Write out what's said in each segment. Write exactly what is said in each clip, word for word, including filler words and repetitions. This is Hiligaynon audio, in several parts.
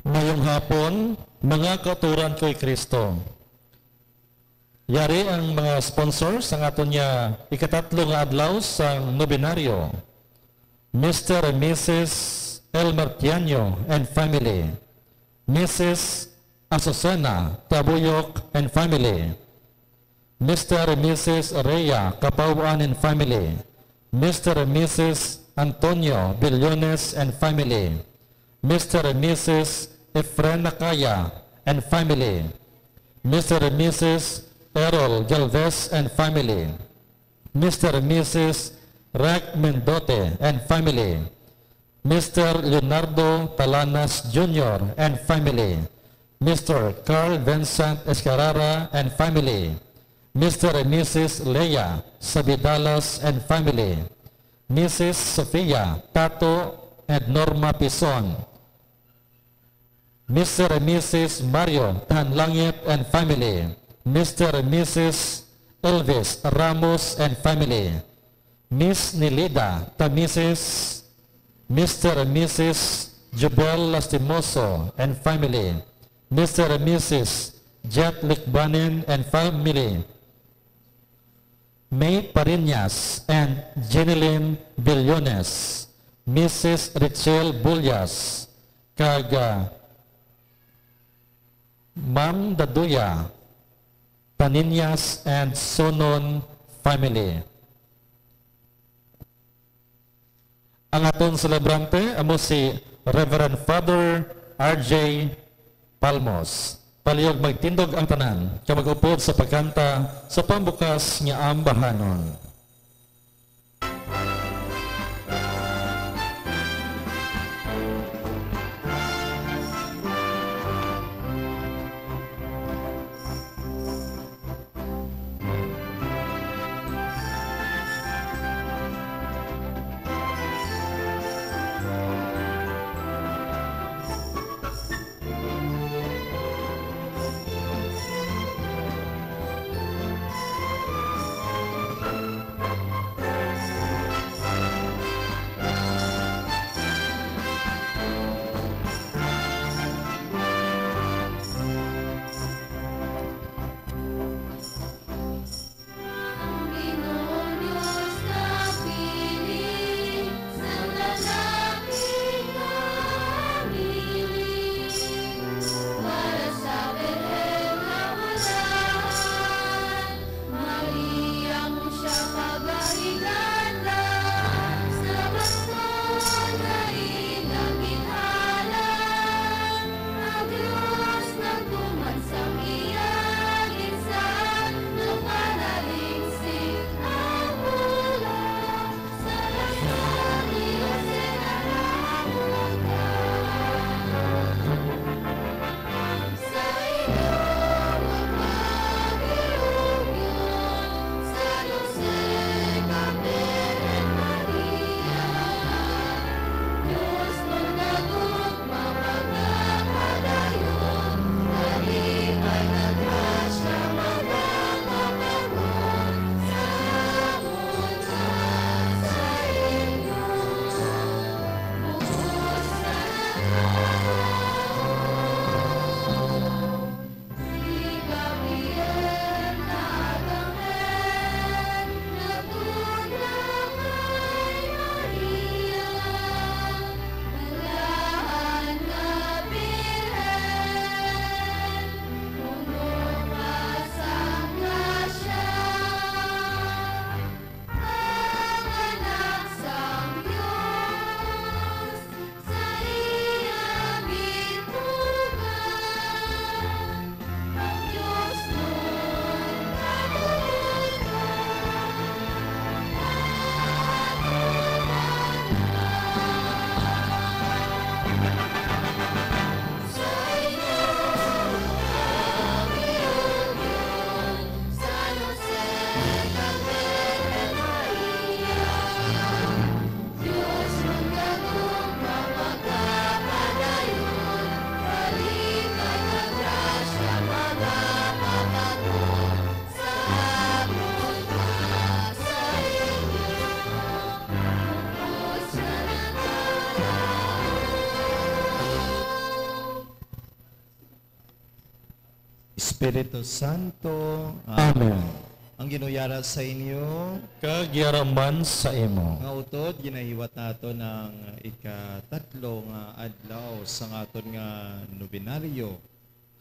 Mayong hapon, mga kauturan ko kay Kristo. Yari ang mga sponsors sang aton nga ikatatlo nga adlaw sang nobenaryo. Mister and Missus Elmer Tiaño and family. Missus Azucena Tabuyok and family. Mister and Missus Rhea Capauan and family. Mister and Missus Antonio Billones and family. Mister and Missus Efren Nakaya and family. Mister and Missus Errol Galvez and family. Mister and Missus Rec Mendote and family. Mister Leonardo Talanas Junior and family. Mister Carl Vincent Escarara and family, Mister and Missus Leia Sabidalas and family, Missus Sofia Tato and Norma Pison, Mister and Missus Mario Tanlangit and family, Mister and Missus Elvis Ramos and family, Miss Nilida Tamises, Mister and Missus Jubel Lastimoso and family, Mister and Missus Jet Likbanen and family, May Pariñas and Jeneline Villones, Missus Richelle Bullas, kag, ah, Ma'am Daduya Paniñas and Sonon family. Ang aton selebrante amo si Reverend Father R J Palmos. Palihog magtindog ang tanan, kag mag-upod sa pagkanta sa pambukas nga ambahanon. Espiritu Santo. Amen. Amen. Ang Ginoo yara sa inyo. Kag yara man sa imo. Nga utod, ginahiwat naton ang ikatatlo nga adlaw sang aton nga nobenaryo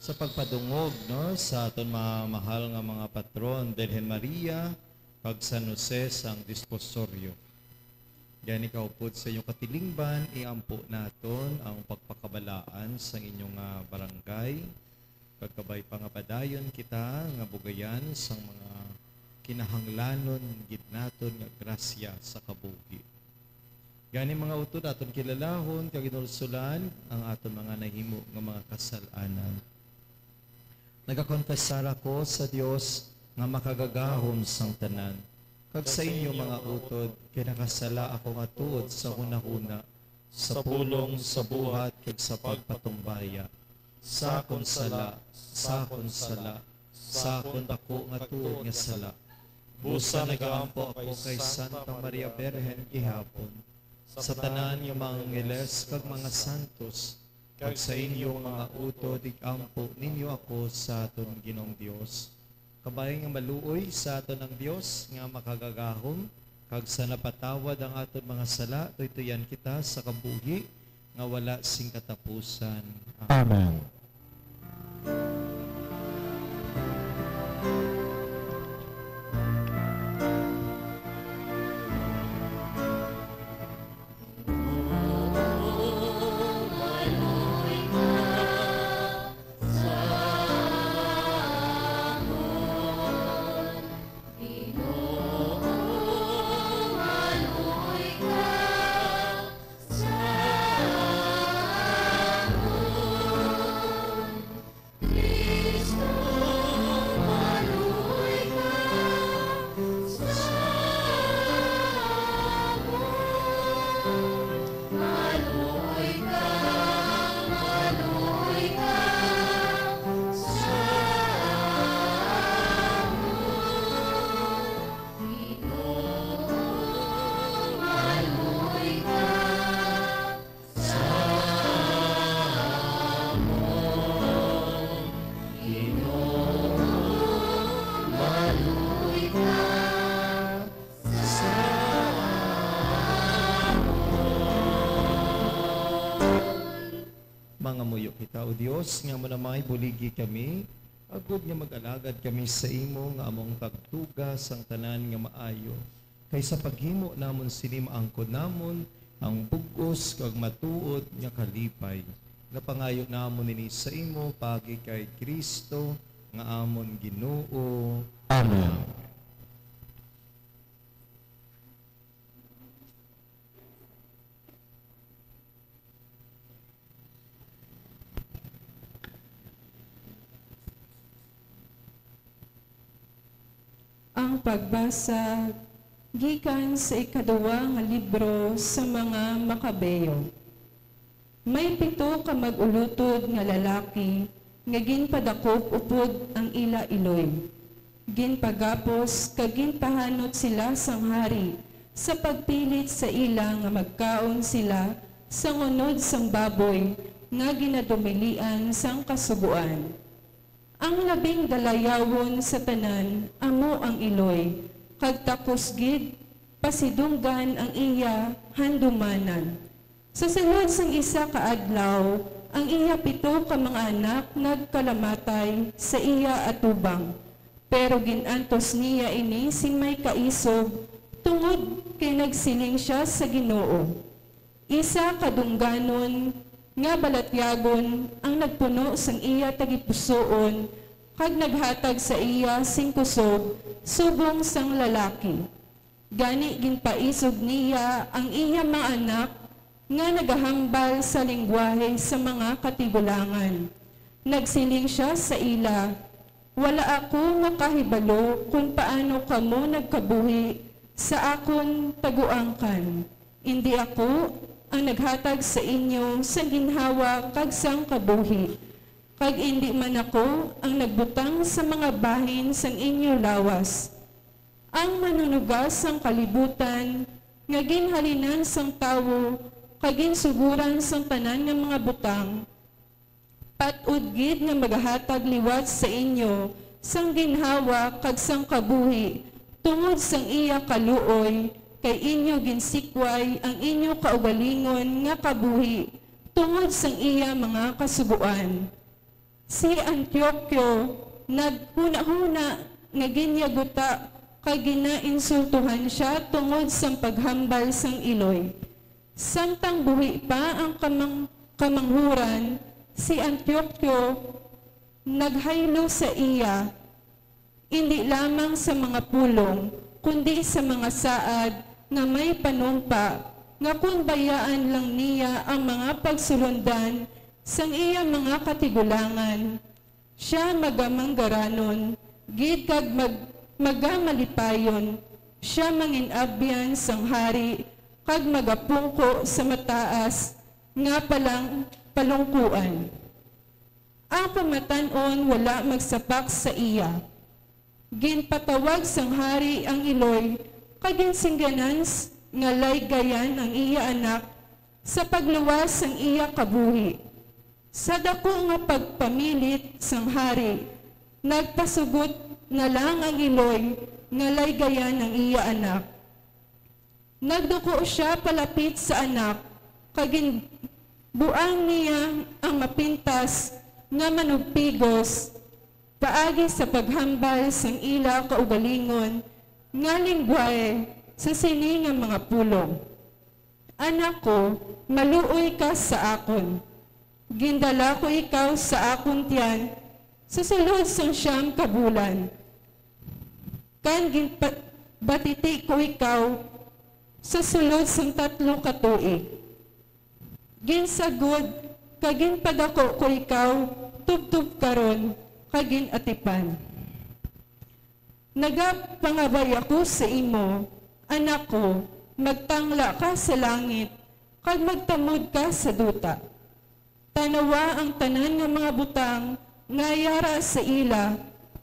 sa pagpadungog, no, sa aton mga mahal nga mga patron, Birhen Maria kag San Jose sang Desposorio. Gani, kaupod sa inyong katilingban, iampo naton ang pagpakabalaan sang inyong, ah, barangay, kag kabay pa nga padayon kita nga bugayan sang mga kinahanglanon gid naton nga grasya sa kabuhi. Gani, mga utod, aton kilalahon kag inulsolan ang aton mga nahimo nga mga kasal-anan. Nagakonfesar ako sa Dios nga makagagahom sang tanan, kag sa inyo mga utod, kay nakasala ako nga tuod sa hunahuna, sa pulong, sa buhat, kag sa pagpatumbaya. Sa akon sala, sa akon sala, sa akon daku nga tuod nga sala. Busa nagaampo ako kay Santa Maria Birhen gihapon, sa tanan nga mga angeles kag mga santos, kag sa inyo mga utod, igampo ninyo ako sa aton Ginoong Dios. Kabay nga maluoy sa aton ang Dios nga makagagahom, kag sa napatawad ang aton mga sala, tuytuyan kita sa kabuhi nga wala sing katapusan. Amen. Amen. Mangamuyo kita, O Dios, nga amo namay buligi kami, agod nga mag-alagad kami sa imo nga amo ang pagtuga sang tanan nga maayo. Kay sa paghimo namon sini, maangkon namon ang bug-os kag matuod nga kalipay. Nga pangayo namon ini sa imo paagi kay Cristo nga amon Ginoo. Amen. Ang pagbasa gikan sa ikaduwa nga libro sa mga Makabeo. May pito ka mag-ulutod nga lalaki nga ginpadakop upod ang ila iloy. Ginpagapos kag ginpahanot sila sang hari sa pagpilit sa ila nga magkaon sila sang unod sang baboy nga ginadumilian sang Kasugoan. Ang labing dalayawon sa tanan amo ang iloy, kag takos gid pasidunggan ang iya handumanan. Sa sulod sang isa ka adlaw, ang iya pito ka mga anak nagkalamatay sa iya atubang, pero gin-antos niya ini sing may kaisog, tungod kay nagsiling sia sa Ginoo. Isa ka dungganon nga balatyagon ang nagpuno sang iya tagipusoon kag naghatag sa iya sing kusog subong sang lalaki. Gani ginpaisog niya ang iya mga anak nga nagahambal sa linggwahe sa mga katigulangan. Nagsiling sia sa ila, "Wala ako makahibalo kon paano kamo nagkabuhi sa akon taguangkan. Indi ako ang naghatag sa inyo sang ginhawa kag sang kabuhi, kag indi man ako ang nagbutang sa mga bahin sang inyo lawas. Ang Manunugas sang kalibutan, nga ginhalinan sang tawo kag ginsugoran sang tanan nga mga butang, pat-od gid nga magahatag liwat sa inyo sang ginhawa kag sang kabuhi tungod sang iya kaluoy, kay inyo ginsikway ang inyo kaugalingon nga kabuhi tungod sang iya mga kasugoan." Si Antioquio naghunahuna nga ginyaguta kag ginainsultuhan sia tungod sang paghambal sang iloy. Samtang buhi pa ang kamang-, kamanghuran, si Antioquio naghaylo sa iya, indi lamang sa mga pulong, kundi sa mga saad nga may panumpa, nga kon bayaan lang niya ang mga pagsulondan sang iya mga katigulangan, Sia magamanggaranon gid kag mag-, magamalipayon. Sia mangin-abyan sang hari kag magapungko sa mataas nga palang-, palungkuan. Ang pamatan-on wala magsapak sa iya. Ginpatawag sang hari ang iloy kag ginsingganan s-, nga laygayan ang iya anak sa pagluwas sang iya kabuhi. Sa daku nga pagpamilit sang hari, nagpasugot na lang ang iloy nga laygayan ang iya anak. Nagduko sia palapit sa anak, kag ginbuang niya ang mapintas nga manugpigos paagi sa paghambal sang ila kaugalingon nga linggwahe sa sini nga mga pulong. Anak ko, maluoy ka sa akon. Gindala ko ikaw sa akon tiyan sa sulod sang siyam ka bulan, kag ginpa-, batiti ko ikaw sa sulod sang tatlo ka tuig. Ginsagod kag ginpadako ko ikaw tubtob karon kag gin-atipan. Nagapangabay ako sa imo, anak ko, magtangla ka sa langit, kag magtamod ka sa duta. Tan-awa ang tanan nga mga butang nga yara sa ila,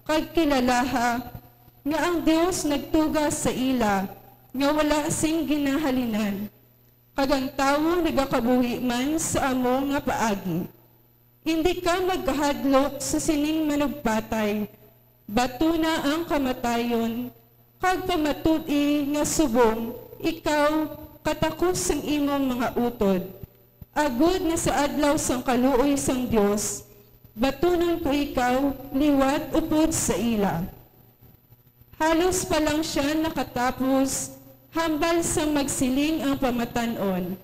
kag kilalaha nga ang Dios nagtuga sa ila nga wala sing ginahalinan, kag ang tawo nagakabuhi man sa amo nga paagi. Indi ka magkahadlok sa sining manugpatay, batuna ang kamatayon, kag pamatud-i nga subong ikaw katakos sang imong mga utod, agod nga sa adlaw sang kaluoy sang Dios, batunon ko ikaw liwat upod sa ila. Halos pa lang sia nakatapos, hambal sang magsiling ang pamatan-on,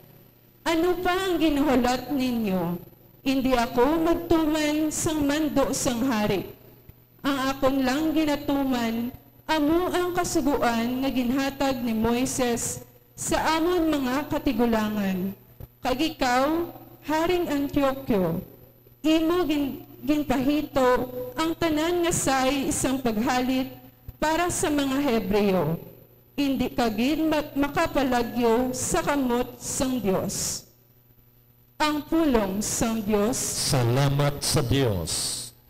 "Ano pa ang ginahulat ninyo? Indi ako magtuman sang mando sang hari. Ang akon lang ginatuman amo ang kasugoan nga ginhatag ni Moises sa amon mga katigulangan. Kag ikaw, Haring Antioquio, imo gin-, ginpahito ang tanan nga sahi sang paghalit para sa mga Hebreo. Indi ka gid ma-, makapalagyo sa kamot sang Dios." Ang pulong sang Dios. Salamat sa Dios.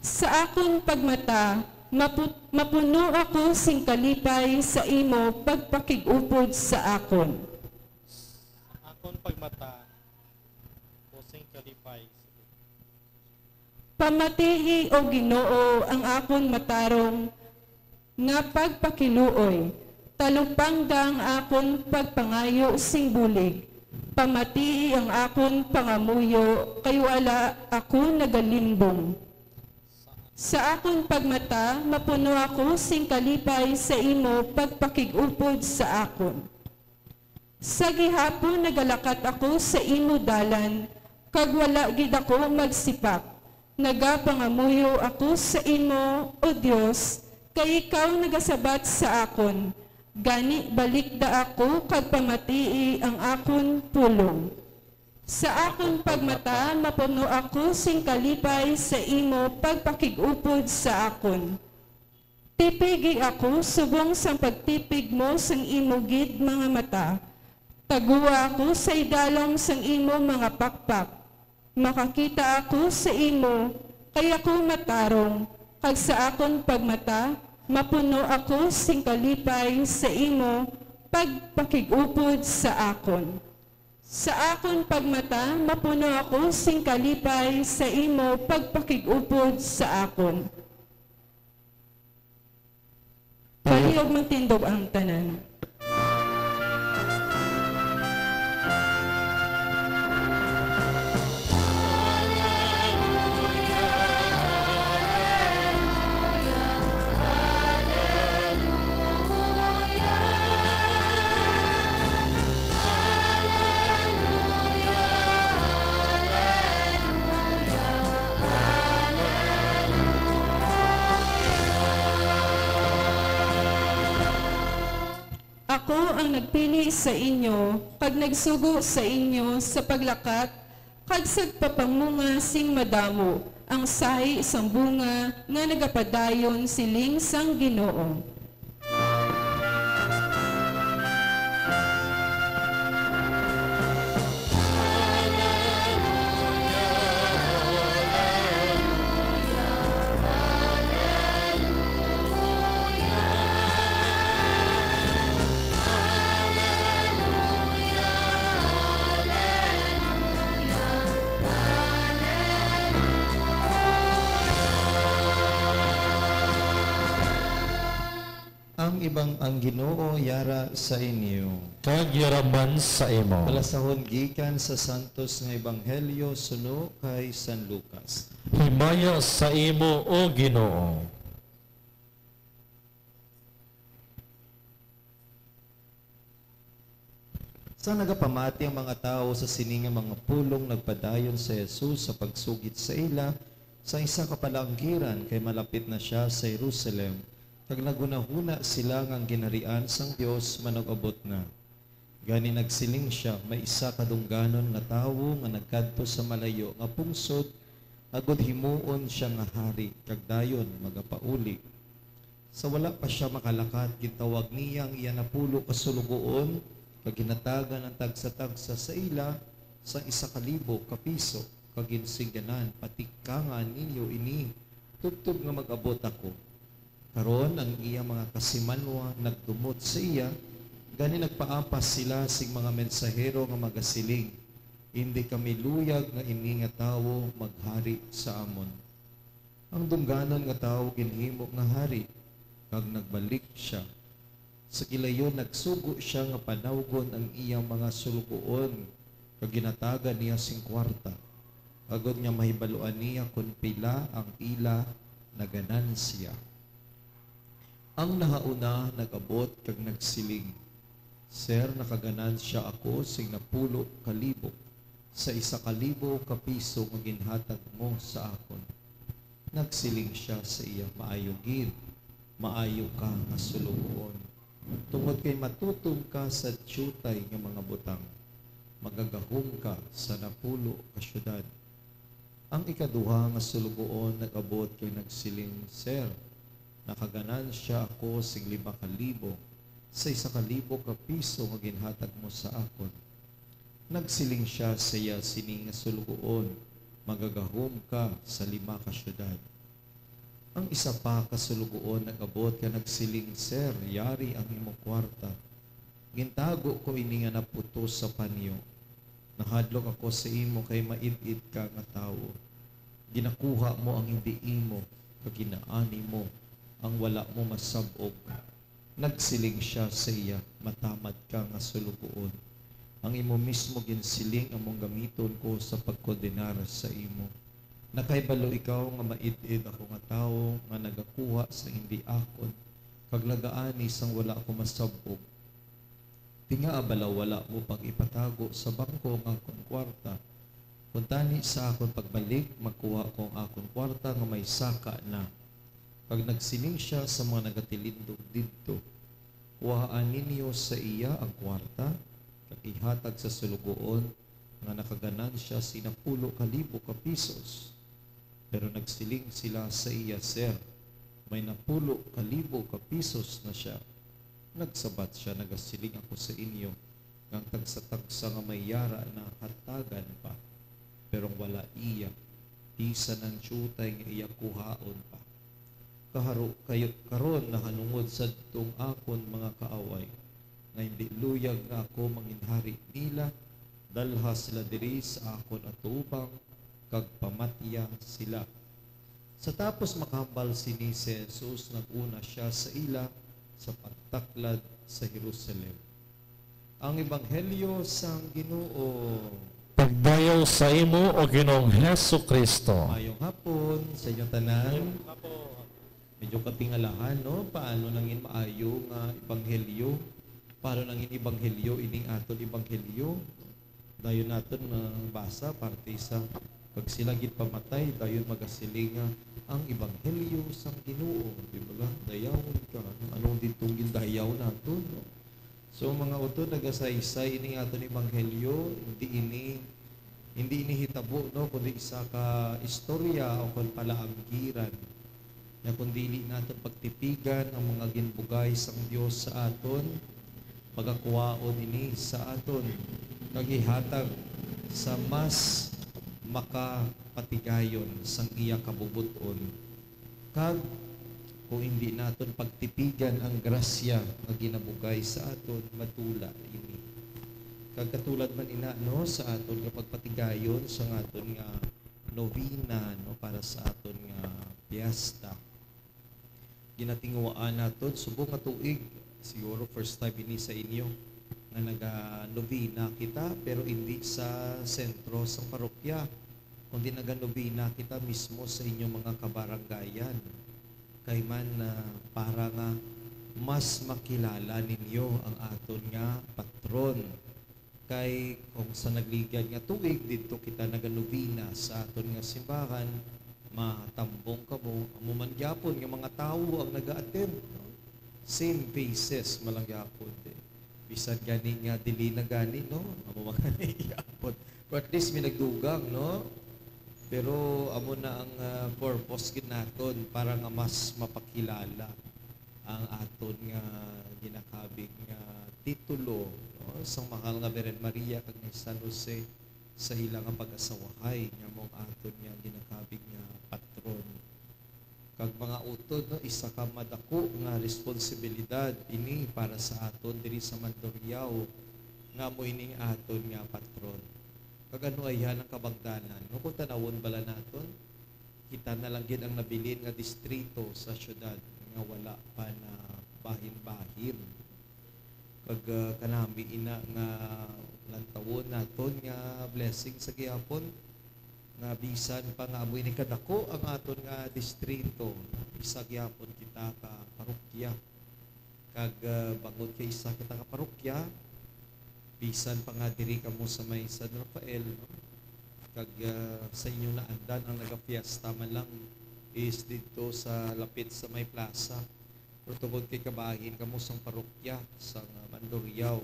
Sa akon pagmata, mapu-, mapuno ako sing kalipay sa imo pagpakig-upod sa akon. Sa akon pagmata, ko sing kalipay sa Pamatii, O Ginoo, ang akon matarong nga pagpakiluoy, talupangga ang akon pagpangayo sing bulig, pamatii ang akon pangamuyo, kay wala ako nagalimbong. Sa akon pagmata, mapuno ako sing kalipay sa imo pagpakig-upod sa akon. Sa gihapon nagalakat ako sa imo dalan, kag wala gid ako magsipak. Nagapangamuyo ako sa imo, O Dios, kay ikaw nagasabat sa akon. Gani, balikda ako kag pamatii ang akon pulong. Sa akon pagmata, mapuno ako sing kalipay sa imo pagpakig-upod sa akon. Tipigi ako subong sang pagtipig mo sang imo gid mga mata. Tagua ako sa idalom sang imo mga pakpak. Makakita ako sa imo, kay ako matarong, kag sa akon pagmata, mapuno ako sing kalipay sa imo pagpakig-upod sa akon. Sa akon pagmata, mapuno ako sing kalipay sa imo pagpakig-upod sa akon. Palihog magtindog ang tanan. Ako ang nagpili sa inyo kag nagsugo sa inyo sa paglakat kag sa pagpamunga sing madamo, Ang sahi sang bunga nga nagapadayon siling sang Ginoo. Ang ibang, ang Ginoo yara sa inyo. Kag yara man sa imo. Balasahon gikan sa Santos nga Ebanghelyo suno kay San Lucas. Himaya sa imo, O Ginoo. Sa nagapamati ang mga tawo sa sini nga mga pulong, nagpadayon si Jesus sa pagsugid sa ila sa isa ka palanggiran, kay malapit na sia sa Jerusalem, kag naghunahuna sila nga ang Ginharian sang Dios manug-abot na. Gani nagsiling sia, "May isa ka dungganon nga tawo nga nagkadto sa malayo nga pungsod, agud himuon sia nga hari, kag dayon magapauli." Sa wala pa sia makalakat, gintawag niya ang iya napulo ka sulugoon, kag ginhatagan ang tagsa-tagsa sa ila sang isa ka libo ka piso, kag ginsingganan, "Patikanga ninyo ini, tubtob nga mag-abot ako." Karon ang iya mga kasimanwa nagdumot sa iya, gani nagpaapas sila sing mga mensahero nga magasiling, "Indi kami luyag nga ini nga tawo maghari sa amon." Ang dungganon nga tawo ginhimo nga hari, kag nagbalik sia. Sa gilayon nagsugo sia nga panawgon ang iyang mga sulugoon, kag ginhatagan niya sing kuwarta, agod nga mahibaluan niya kon pila ang ila naganansya. Ang nahauna nag-abot kag nagsiling, "Sir, nakaganansya ako sing napulo ka libo sa isa ka libo ka piso nga ginhatag mo sa akon." Nagsiling sia sa iya, "Maayo gid, maayo ka nga sulugoon, tungod kay matutom ka sa diutay nga mga butang, magagahom ka sa napulo ka siyudad." Ang ikaduha nga sulugoon nag-abot kag nagsiling, "Sir, nakaganansya ako sing lima ka libo sa isa ka libo ka piso nga ginhatag mo sa akon." Nagsiling sia sa iya sini nga sulugoon, "Magagahom ka sa lima ka siyudad." Ang isa pa ka sulugoon nag-abot kag nagsiling, "Sir, yari ang imo kuwarta. Gintago ko ini nga naputos sa panyo. Nahadlok ako sa imo kay maid-id ka nga tawo. Ginakuha mo ang hindi imo, kag ginaani mo ang wala mo masab-og." Nagsiling sia sa iya, "Matamad ka nga sulugoon. Ang imo mismo ginsiling amo ang gamiton ko sa pagkondenar sa imo. Nakahibalo ikaw nga maid-id ako nga tawo nga nagakuha sa hindi akon, kag nagaani sang wala ko masab-og. Ti ngaa bala wala mo pag-ipatago sa bangko ang akon kuwarta? Kuntani sa akon pagbalik, makuha ko ang akon kuwarta nga may saka na." Kag nagsiling sia sa mga nagatilindog didto, "Kuhaa ninyo sa iya ang kuwarta, kag ihatag sa sulugoon nga nakaganansya sing napulo ka libo ka pisos." Pero nagsiling sila sa iya, "Sir, may napulo ka libo ka pisos na sia." Nagsabat sia, "Nagasiling ako sa inyo, nga ang tagsa-tagsa nga may yara na hatagan pa, pero ang wala iya, bisan ang diutay nga iya kuhaon pa. Kaharo kayo karon nahanungod sadtong akon mga kaaway, nga hindi luyag nga ako manginhari nila, dalha sila diri sa akon atubang kag pamatya sila." Sa tapos makahambal sini si Jesus, nag-una sia sa ila sa pagtaklad sa Jerusalem. Ang Ebanghelyo sang Ginoo. Pagdayaw sa imo, O Ginoong Jesu-Cristo. Maayong hapon sa inyo tanan. Medyo katingalahan, no? Paano nangin maayo nga ebanghelyo? Paano nangin ebanghelyo ining aton ebanghelyo? Dayon naton mabasa parte sa, "Kag sila ginpamatay, dayon magasiling nga, 'Ang ebanghelyo sang Ginoo,'" di ba? Dayawon ka. Anong ditong gindayaw naton, no? So, mga utod, nagasaysay ini nga aton ebanghelyo, hindi ini Hindi ini hitabo, no, kundi isa ka istorya o kon palaamgiran nga kung dili naton pagtipigan ang mga ginbugay sang Dios sa aton, pagakuwaon ini sa aton kag ihatag sa mas makapatigayon sang iya kabubut-on. Kag kung hindi naton pagtipigan ang grasya nga ginabugay sa aton, madula ini. Kag katulad man ina, no, sa aton nga pagpatigayon sa aton nga novena, no, para sa aton nga piyesta. Ginatinguhaan naton subong nga tuig, siguro first time ini sa inyo, nga naga-novena kita, pero hindi sa sentro sang parokya, kundi naga-novena kita mismo sa inyong mga kabaranggayan. Kay man, ah, para nga mas makilala ninyo ang aton nga patron. Kay kung sa nagligad nga tuig didto kita naganobena sa aton nga simbahan, matambong kamo, amo man gyapon nga mga tawo ang naga-attend, no? Same faces man lang gyapon, eh. Bisan gani nga dili na gani, no? Amo man gani gyapon. But at least may nagdugang, no? Pero amo na ang, ah, purpose gid naton para nga mas mapakilala ang aton nga ginakabig nga titulo, no, sang Mahal nga Birhen Maria kag ni San Jose sa ila nga pag-asawahay, nga amo ang aton nga ginakabig nga patron. Kag mga utod, no, isa ka madako nga responsibilidad ini para sa aton diri sa Mandurriao, nga amo ining aton nga patron. Kag ano ayhan ang kabangdanan, no, kung tanawon bala naton, kita na lang gid ang nabilin nga distrito sa syudad nga wala pa na bahin-bahin. Kag, ah, kanami ina nga lantawon naton nga blessing sa gihapon, nga bisan pa nga amo ini kadako ang aton nga distrito, isa gihapon kita ka parokya. Kag, ah, bangod kay isa kita ka parokya, bisan pa nga diri kamo sa may San Rafael, no? Kag, ah, sa inyong naandan, ang nagafiesta man lang is didto sa lapit sa may plaza. Pero tungod kay kabahin kamo sang parokya sang, ah, Mandurriao,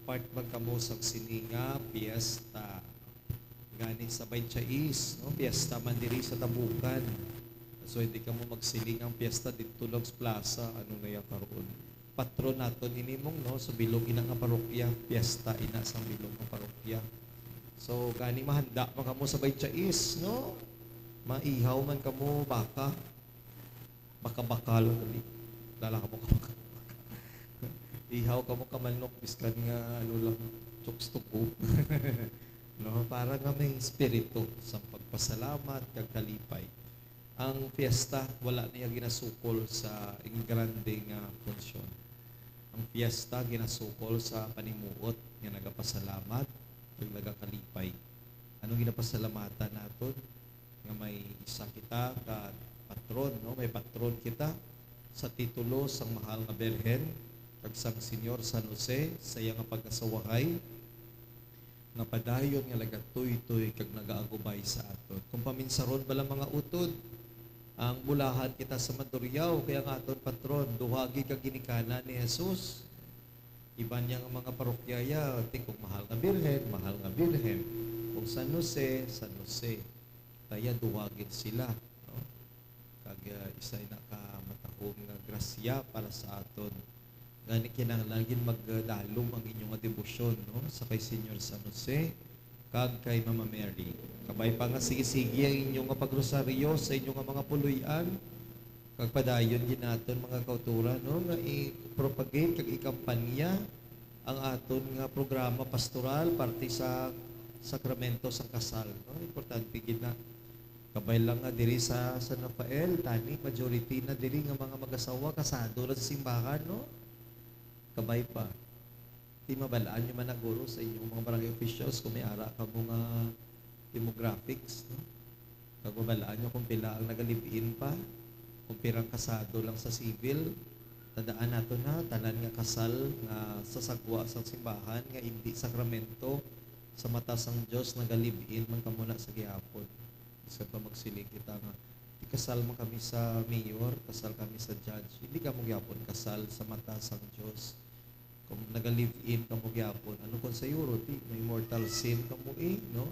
part man kamo sang sini nga fiesta. Gani sa twenty-six, no, fiesta man diri sa Tabukan. So, hindi kamo magsiling ang fiesta didto lang sa plaza. Ano na yan karon? Patron naton ini mong, no, sa bilog ina nga parokya, fiesta ina sang bilog nga parokya. So, gani mahanda man kamo sa twenty-six, no? Maihaw man kamo baka, baka-baka lang dali. Dala kamo ka baka. Ihaw kamo ka manok, biskan nga ano lang, chooks to go. No, para nga may espiritu sa pagpasalamat kag kalipay. Ang fiesta, wala niya ginasukol sa ing grande nga punsyon. Ang fiesta ginasukol sa panimuot nga nagapasalamat kag nagakalipay. Anong ginapasalamatan naton? Nga may isa kita ka patron, no? May patron kita sa titulo sang Mahal nga Birhen kag sang Señor San Jose sa iya nga pag-asawahay, nga padayon nga nagatuytoy kag nagaagubay sa aton. Kung paminsaron bala, mga utod, ang bulahan kita sa Mandurriao, kay ang aton patron, duha gid ka ginikanan ni Jesus. Iban niya nga mga parokya, ya, ti kung Mahal nga Birhen, Mahal nga Birhen. Kung San Jose, San Jose. Kaya duha gid sila, no? Kag, ah, isa ina ka matahom nga grasya para sa aton. Gani kinahanglan gid magdalom ang inyo nga debosyon, no, sa kay Señor San Jose kag kay Mama Mary. Kabay pa nga sige-sige ang inyo nga pagrosaryo sa inyo nga mga puloy-an, kag padayon gid naton, mga kauturan, no, nga i-propagate kag ikampanya ang aton nga programa pastoral parte sa sakramento sang kasal, no? Importante gid na. Kabay lang nga diri sa San Rafael, tani majority na diri nga mga mag-asawa kasado na sa simbahan, no? Kabay pa. Ti mabal-an nyo man na, guro, sa inyong mga barangay officials kung may ara kamo nga demographics, no? Kag mabal-an nyo kung pila ang naga-live-in pa, kung pirang kasado lang sa civil. Tandaan nato na, tanan nga kasal nga sa sagwa sang simbahan nga indi sakramento sa mata sang Dios, naga-live-in man kamo na sa gihapon. Bisan pa magsiling kita nga, "Ikasal man kami sa mayor, kasal kami sa judge." Hindi kamo gyapon kasal sa mata sang Dios. Kung naga-live-in kamo gyapon, ano kung sayuron, ti, may mortal sin kamo, eh, no?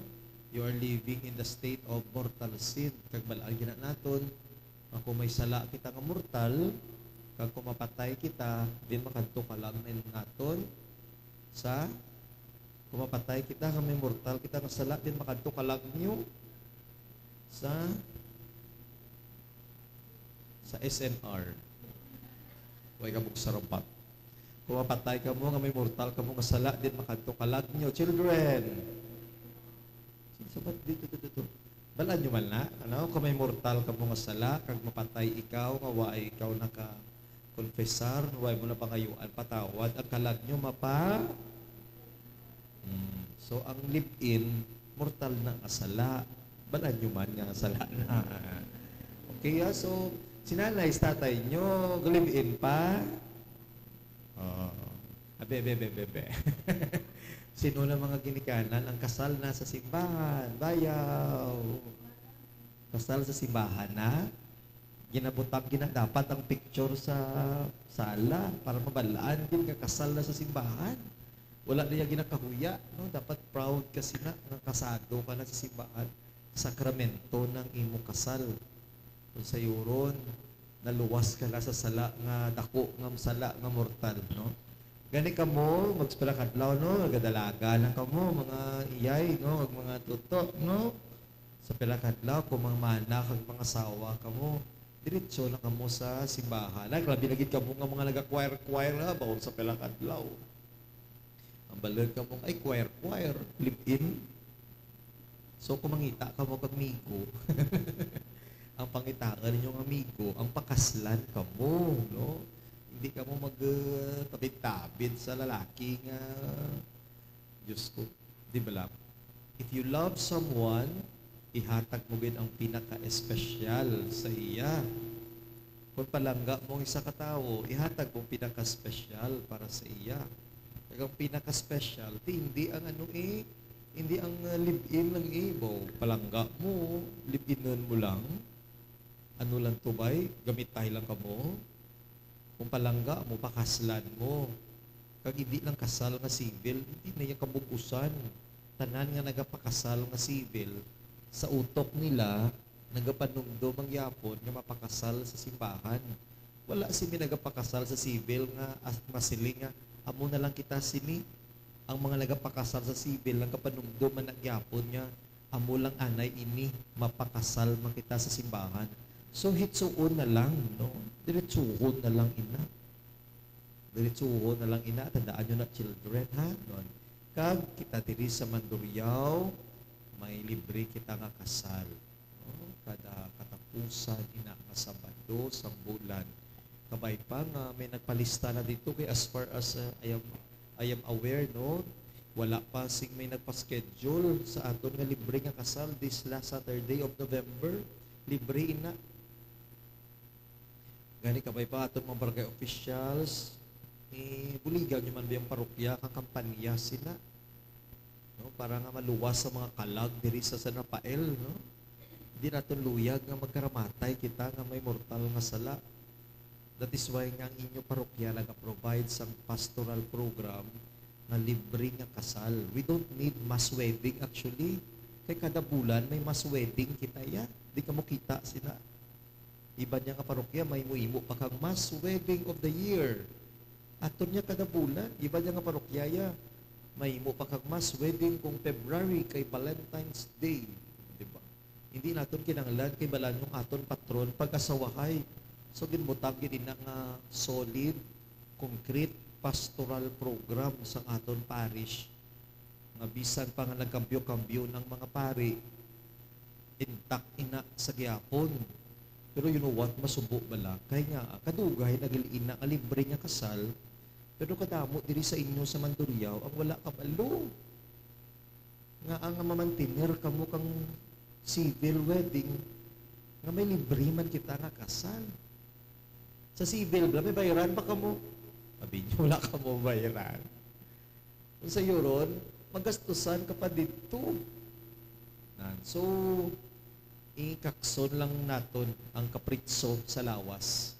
You are living in the state of mortal sin. Kag bal-an gina naton, nga kung may sala kita nga mortal, kag kung mapatay kita, din makadto kalag naton sa, kung mapatay kita nga may mortal kita nga sala, din makadto kalag nyo sa, sa S N R. Way ka mong sarabat. Kung mapatay kamo nga may mortal kamo nga sala, din makadto kalag nyo. Children, sabat dito, dito, dito. Balaan nyo man na, ano? Kung may mortal kamo nga sala, kag mapatay ikaw, nga waay ikaw naka-confessar, waay mo na pangayuan patawad, ang kalag nyo mapa-, Hmm. So, ang live-in, mortal na nga sala. Balaan nyo man nga sala na. Okay, ah, so, si nanay, si tatay nyo, live-in pa? Oo. Abe, abe, abe, abe, abe. Sino na mga ginikanan, ang kasal na sa simbahan? Bayaw. Kasal sa simbahan na? Ginabutang, gina-, dapat ang picture sa sala para mabalaan gid nga kasal na sa simbahan. Wala na iya ginakahuya, no? Dapat proud ka sina nga kasado ka na sa simbahan. Sakramento ng imo kasal. Kung sayuron, naluwas ka na sa sala nga dako, nga sala nga mortal, no? Gani kamo, magspela kadlaw, no? Nagadalaga lang kamo, mga iyay, no? Ag mga tuto, no? Sa pila ka adlaw, kung mga mana kag mga asawa kamo, diretso na kamo sa simbahan. Ay, grabe na gid kamo nga mga naga-choir-choir nga, bawal sa pila ka adlaw. Ang balod kamo, ay, choir-choir, live-in. So, kung mangita kamo kag amigo, ang pangitaan ninyo nga amigo, ang pakaslan kamo, no? Hindi kamo mag, uh, tabid-tabid sa lalaki nga, Diyos ko, di ba lang? If you love someone, ihatag mo gid ang pinaka-espesyal sa iya. Kung palangga mo ang isa ka tawo, ihatag mo ang pinaka-espesyal para sa iya. Kag ang pinaka-espesyal, di, hindi ang ano eh, hindi ang, uh, live-in lang eh. Bo, palangga mo, live-inon mo lang. Ano lang to, bay? Gamitay lang kamo? Kung palangga mo, pakaslan mo. Kag hindi lang kasal nga civil, hindi na iya kabug-usan. Tanan nga nagapakasal nga civil, sa utok nila, nagapanumdom man gyapon nga mapakasal sa simbahan. Wala sini nagapakasal sa civil nga as-, masiling nga, "Amo na lang kita sini." Ang mga nagapakasal sa civil, nagapanumdom man na gyapon nga, "Amo lang anay ini, mapakasal man kita sa simbahan." So, hitsuon na lang, no? Diretsuhon na lang ina. Diretsuhon na lang ina. Tandaan nyo na, children, ha? Non. Kag kita diri sa Mandurriao, may libre kita nga kasal. No? Kada katapusan ina nga Sabado sang bulan. Kabay pa nga may nagpalista na dito kay as far as, uh, I am, I am aware, no? Wala pa sing may nagpa-schedule sa aton nga libre nga kasal this last Saturday of November. Libre ina. Gani kabay pa aton mga barangay officials, ibuligan nyo man ba yung parokya kang kampanya sina? No, para nga maluwas sa mga kalag diri sa San Rafael, no? Di naton luyag nga magkaramatay kita nga may mortal nga sala. That is why nga ang inyo parokya naga-provide sang pastoral program nga libre nga kasal. We don't need mass wedding actually. Kay kada bulan may mass wedding kita ya. Di ka mo kita sina. Iban niya nga parokya, mahimo-himo pa kag mass wedding of the year. Aton niya kada bulan, iban niya nga parokya ya, mahimo pa kag mass wedding kung February kay Valentine's Day. Di ba? Hindi naton kinahanglan kay balaan yung aton patron pag-asawahay. So, ginbutang gid ina nga solid, concrete pastoral program sa aton parish nga bisan pa nga nagkambyo-kambyo ng mga pari, intact ina sa gihapon. Pero you know what? Masubo bala. Kay nga, kadugay nagil-ina nga libre nga kasal, pero kadamo diri sa inyo sa Mandurriao ang wala kabalo nga ang mamantener kamo kang civil wedding nga may libre man kita nga kasal. Sa civil bala, may bayaran pa kamo? Abi niyo, wala kamo bayaran. Kung sayuron, magastusan ka pa didto. Nan. So, ikakson lang naton ang kapritso sa lawas,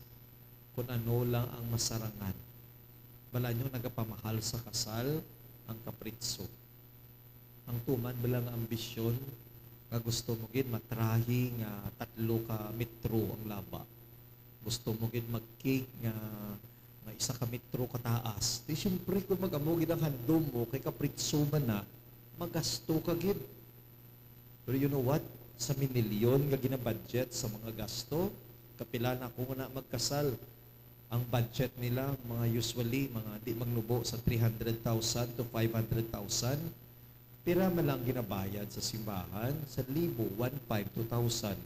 kung ano lang ang masarangan. Bala niyo, nagapamahal sa kasal ang kapritso. Ang tuman bala nga ambisyon nga gusto mo gid matrahi nga tatlo ka metro ang laba. Gusto mo gid mag-cake nga, nga isa ka metro kataas. Di siyempre kung mag-amo gid ang handom mo kay kapritso man na, magasto ka gid. Pero you know what? Sa minilyon nga ginabudget sa mga gasto, kapila na ako nga na magkasal. Ang budget nila, mga usually, mga di magnubo sa three hundred thousand to five hundred thousand. Pira man lang ginabayad sa simbahan? Sa libo, one five, two thousand.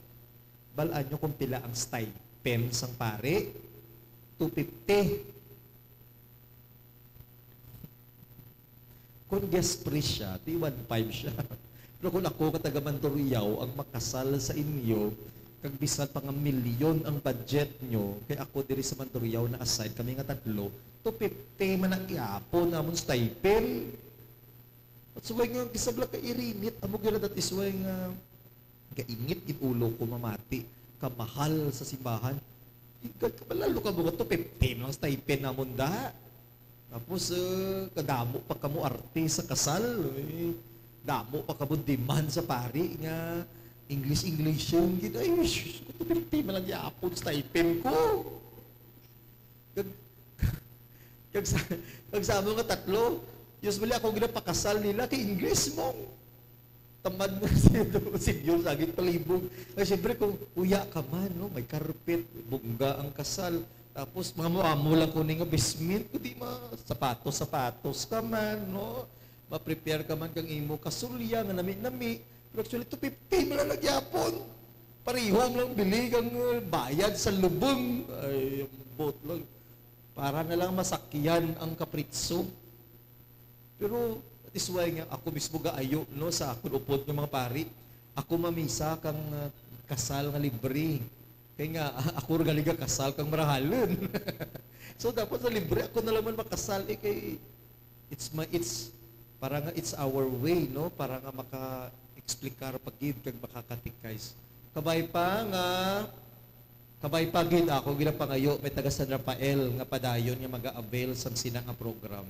Balaan nyo kung pila ang stipend sang pare? Two fifty. Kung guest priest siya, di one five siya. Pero kung ako nga taga Mandurriao ang makasal sa inyo, kag bisan pa nga milyon ang budget nyo, kay ako diri sa Mandurriao na-assign kami nga tatlo, two fifty man ang ihapon namon stipend. At suway nga, kisabla ka irinit, amo gila that is why nga gainit gid ulo ko mamati, kamahal sa simbahan. Higad ka, malalo ka mga two fifty lang stipend namon da. Tapos, eh, kadamo pa kamo arte sa kasal, eh. Damo pa kamo demand sa pari nga English, English yung gid. Ay, sus, two fifty man lang yapon stipend ko. Kag, kag sa, kag sa amo nga tatlo, usually ako ginapakasal nila kay English mo. Tamad mo si, si Dios, agit palibog. Ay, siyempre, kung uya ka man, no, may carpet, bungga ang kasal. Tapos, mga mo-amo lang ko ni nga basement, kundi ma-, sapatos-sapatos ka man, no? Ma-prepare ka man kang imo kasulya nga nami-nami. Pero actually, two fifty man lang nagyapon. Pareho lang bili kang, uh, bayad sa lubong. Ay, ang bot lang. Para na lang masakyan ang kapritso. Pero, that is why nga, ako mismo gaayo, no, sa akon upod nga mga pari. Ako mamisa kang, uh, kasal nga libre. Kay nga, ako ra gali gakasal kang marahalon. So, dapat sa libre, ako na lang man makasal, eh, kay it's my, it's, para nga it's our way, no? Para nga maka-explicar pa gid kag makakatikais. Kabay pa nga, kabay pa gid ako, ginapangayo, may taga San Rafael nga padayon nga maga-avail sang sina nga program.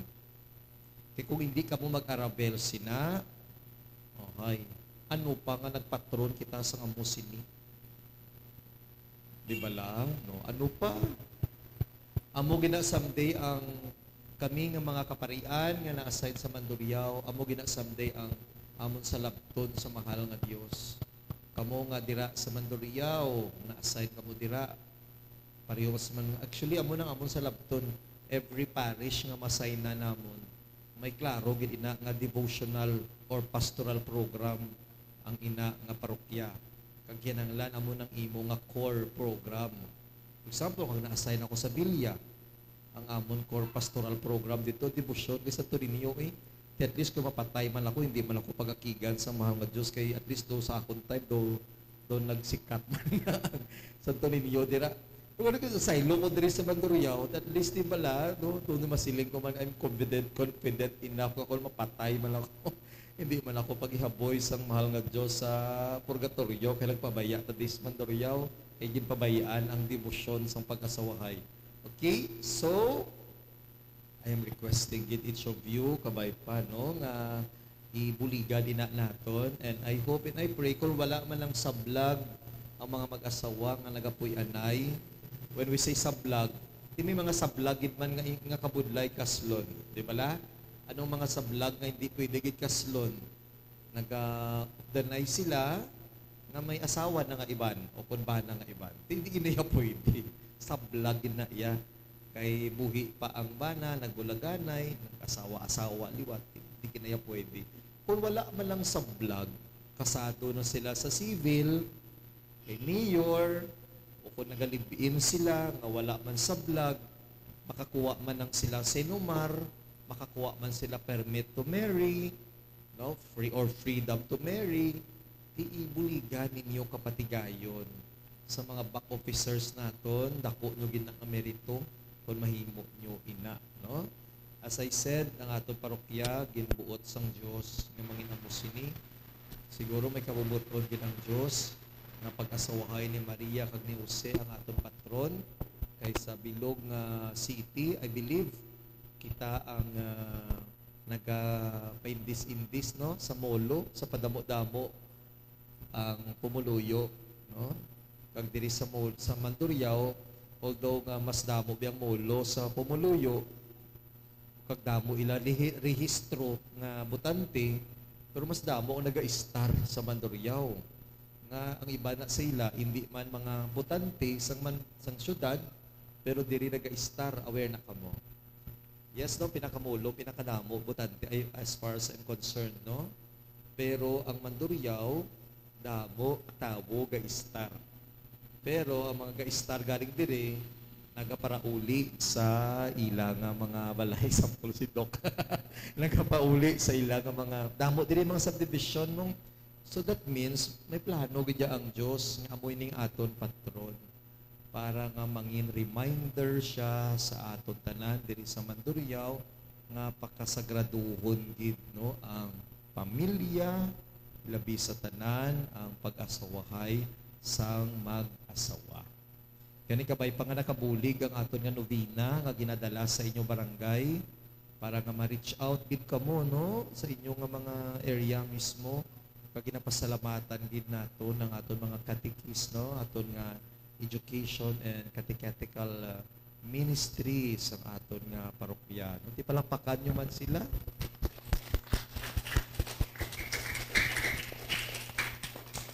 Kay kung hindi kamo mag-aravel sina, ohay, ano pa nga nagpatron kita sang amo sini? Di bala? No? Ano pa? Amo gina someday ang kami nga mga kaparian nga na-assign sa Mandurriao, amo gina someday ang amon salabton sa mahal nga Dios. Kamo nga dira sa Mandurriao, na-assign kamo dira. Pareho sa man, actually, amo nang amon salabton. Every parish nga masaynan namon, may klaro gid ina nga devotional or pastoral program ang ina nga parokya. Kag kinahanglan amo nang imo nga core program. For example, kag na-assign ako sa Villa, ang amon core pastoral program dito, debosyon kay Santo Niño, eh. At least kung mapatay man ako, hindi man ako pagakigan sa mahal nga Dios, kay at least do sa akon time, do, do nagsikat man nga ang Santo Niño dira. Pero ano ko, sa saylo ko diri sa Mandurriao, at least, di bala, no, do na masiling ko man, I'm confident, confident enough nga kung mapatay man ako, hindi man ako paghihaboy sang mahal nga Dios sa purgatorio, kay nagpabaya ta dis Mandurriao, kay ginpabayaan ang debosyon sang pag-asawahay. Okay? So, I am requesting gid each of you, kabay pa, no, nga ibuligan ina naton. And I hope and I pray kung wala man lang sablag ang mga mag-asawa nga nagapuy-anay. When we say sablag, di may mga sablag gid man nga, nga kabudlay kaslon, di bala? Anong mga sablag nga hindi pwede gid kaslon? Nagaupdanay sila nga may asawa na nga iban o kon bana nga iban. Di, di na iya pwede. Sablag gid na iya. Kay buhi pa ang bana, nagulaganay, nag-asawa-asawa liwat. Di, di gid na iya pwede. Kung wala man lang sablag, kasado na sila sa civil, kay mayor, o kung naga-live-in sila nga wala man sablag, makakuha man lang sila sinumar, makakuha man sila permit to marry, no? Free or freedom to marry, di ibuligan ninyo kapatigayon sa mga back officers naton, dako nyo gid na nga merito kung mahimo nyo ina, no? As I said, ang aton parokya ginbuot sang Dios nga mangin-amo sini. Siguro may kabubot-on gid ang Dios nga pag-asawahay ni Maria kag ni Jose ang aton patron, kay sa bilog nga city, I believe, kita ang, ah, Nagapaindis-indis, no, sa Molo, sa padamo-damo ang pumuluyo, no? Kag diri sa Mol-, sa Mandurriao, although nga mas damo biyang Molo sa pumuluyo, kag damo ila lihi-, rehistro nga botante, pero mas damo ang naga-star sa Mandurriao. Nga ang iba na sa ila, hindi man mga botante sang man-, sang syudad, pero diri naga-star, aware na kamo. Yes, no, pinakamulo, pinakadamo, botante, ay, as far as I'm concerned, no? Pero ang Mandurriao, damo, tawo, ga-star. Pero ang mga ga-star galing diri, nagaparauli sa ila nga mga balay, sample si Doc. Nagapauli sa ila nga mga, damo diri mga subdivision, no? So that means, may plano gid ang Dios nga amoy ning aton patron, para nga mangin reminder siya sa aton tanan diri sa Mandurriao nga pakasagraduhon gid, no, ang pamilya, labi sa tanan ang pag-asawahay sang mag-asawa. Gani, kabay pa nga nakabulig ang aton nga novena nga ginadala sa inyo barangay, para nga ma-reach out gid kamo, no, sa inyo nga mga area mismo, kag ginapasalamatan gid naton ang aton mga katekis, no, aton nga education and catechetical, uh, ministry sa aton nga parokya. No, ti palakpakan nyo man sila.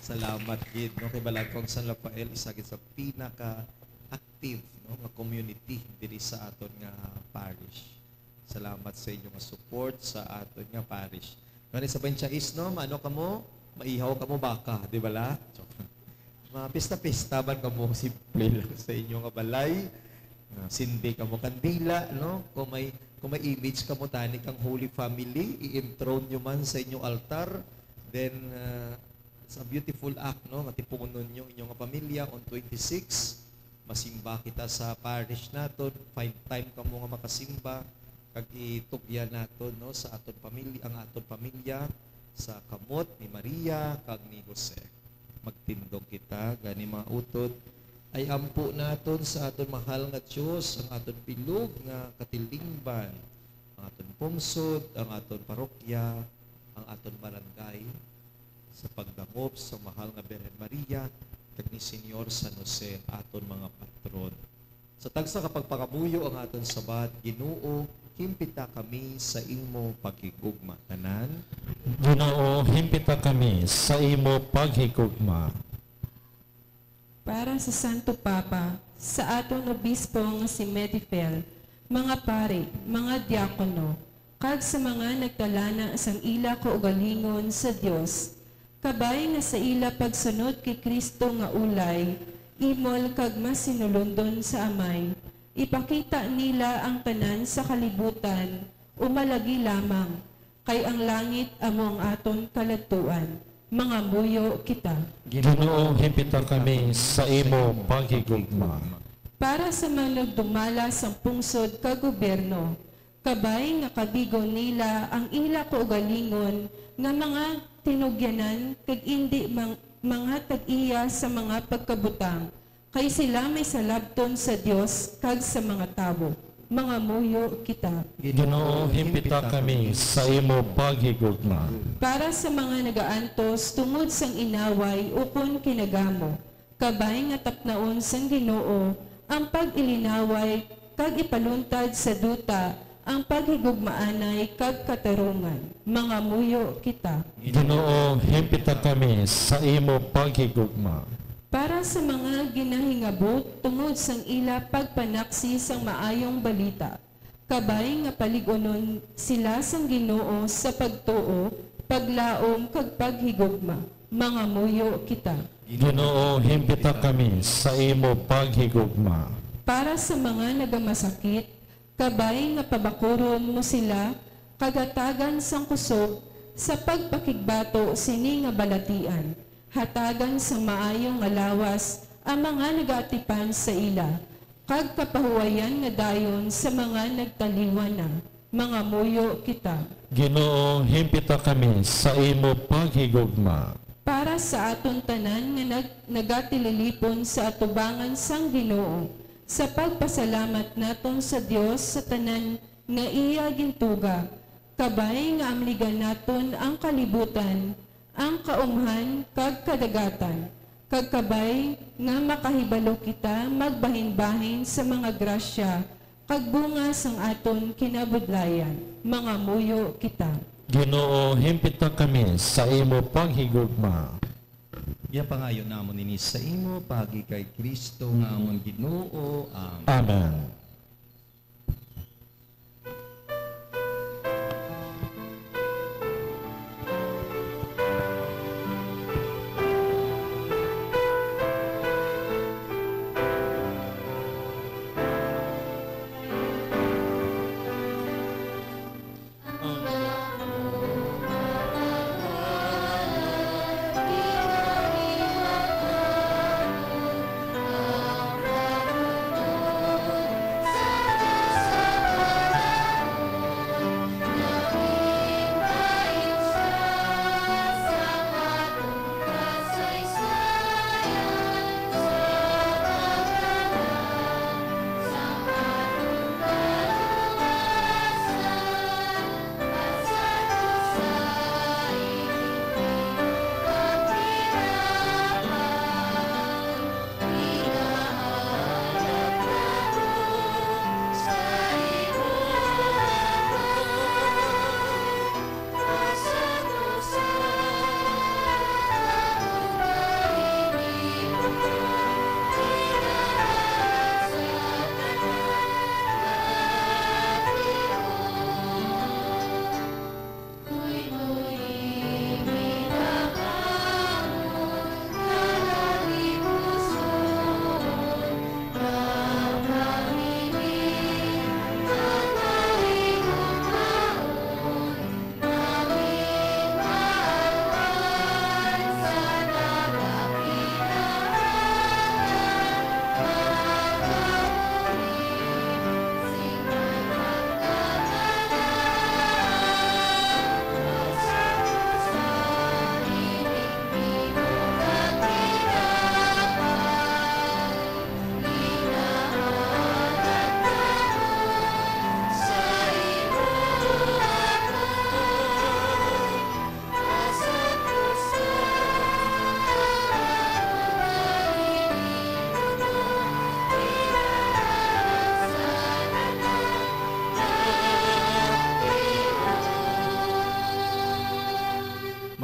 Salamat gid, no, kay Balaan ko ang San Rafael, isa gid sa pinaka-active, no, nga community diri sa aton nga parish. Salamat sa inyo nga support sa aton nga parish. Ngani sa Bainchais, no, maano kamo, maihaw kamo baka, di ba la? Mga pista-pista man kamo, simple lang sa inyo nga balay. Ah, sindi kamo kandila, no? Kung may, kung may image kamo tani kang Holy Family, i-enthrone nyo man sa inyong altar. Then, ah, sa beautiful act, no, nga tipunon nyo inyo nga pamilya on twenty-six, masimba kita sa parish naton, find time kamo nga makasimba, kag itugyan naton, no, sa aton pamilya, ang aton pamilya sa kamot ni Maria kag ni Jose. Magtindog kita, gani, mga utod, ay ampo naton sa aton mahal nga Dios ang aton bilog nga katilingban, ang aton pungsod, ang aton parokya, ang aton barangay, sa pagdangop sa mahal nga Birhen Maria kag ni Señor San Jose, aton mga patron. Sa tagsa ka pagpangamuyo ang aton sabat, Ginoo, himpita kami sa imo paghigugma. Tanan. Ginoo, himpita kami sa imo paghigugma. Para sa Santo Papa, sa aton Obispo nga si Medifel, mga pari, mga diakono, kag sa mga nagtalana sang ila kaugalingon sa Dios, kabay nga sa ila pagsunod kay Cristo nga ulay, imol kag masinulondon sa Amay, ipakita nila ang tanan sa kalibutan, umalagi lamang, kay ang langit amo ang aton kaladtuan. Mangamuyo kita. Ginoo, himpita kami sa imo paghigugma. Para sa manugdumala sang pungsod kag gobyerno, kabay nga kabigon nila ang ila kaugalingon nga mga tinugyanan kag indi mang-, mga tag-iya sa mga pagkabutang, kay sila may salabton sa Dios kag sa mga tawo. Mangamuyo kita. Ginoo, himpita kami sa imo paghigugma. Para sa mga nagaantos tungod sang inaway ukon kinagamo, kabay nga tapnaon sang Ginoo ang pag-ilinaway kag ipaluntad sa duta ang paghigugmaanay kag katarungan. Mangamuyo kita. Ginoo, himpita kami sa imo paghigugma. Para sa mga ginahingabot tungod sang ila pagpanaksi sang maayong balita, kabay nga palig-unon sila sang Ginoo sa pagtuo, paglaom, kag paghigugma. Mangamuyo kita. Ginoo, himpita kami sa imo paghigugma. Para sa mga nagamasakit, kabay nga pabakuron mo sila, kag hatagan sang kusog sa pagpakigbato sini nga balatian. Hatagan sang maayo nga lawas ang mga nagaatipan sa ila, kag kapahuwayan nga dayon sa mga nagtaliwan na. Mangamuyo kita. Ginoo, himpita kami sa imo paghigugma. Para sa aton tanan nga nag-, nagatililipon sa atubangan sang Ginoo, sa pagpasalamat naton sa Dios sa tanan nga iya gintuga, Kabay nga amligan naton ang kalibutan, ang kaumhan kag kadagatan, kag kabay nga makahibalo kita magbahinbahin sa mga grasya kag bunga sang aton kinabudlayan. Mangamuyo kita. Ginoo, himpita kami sa imo paghigugma. Gipangayo namon ini sa imo paagi kay Cristo nga amon Ginoo. Amen. Amen.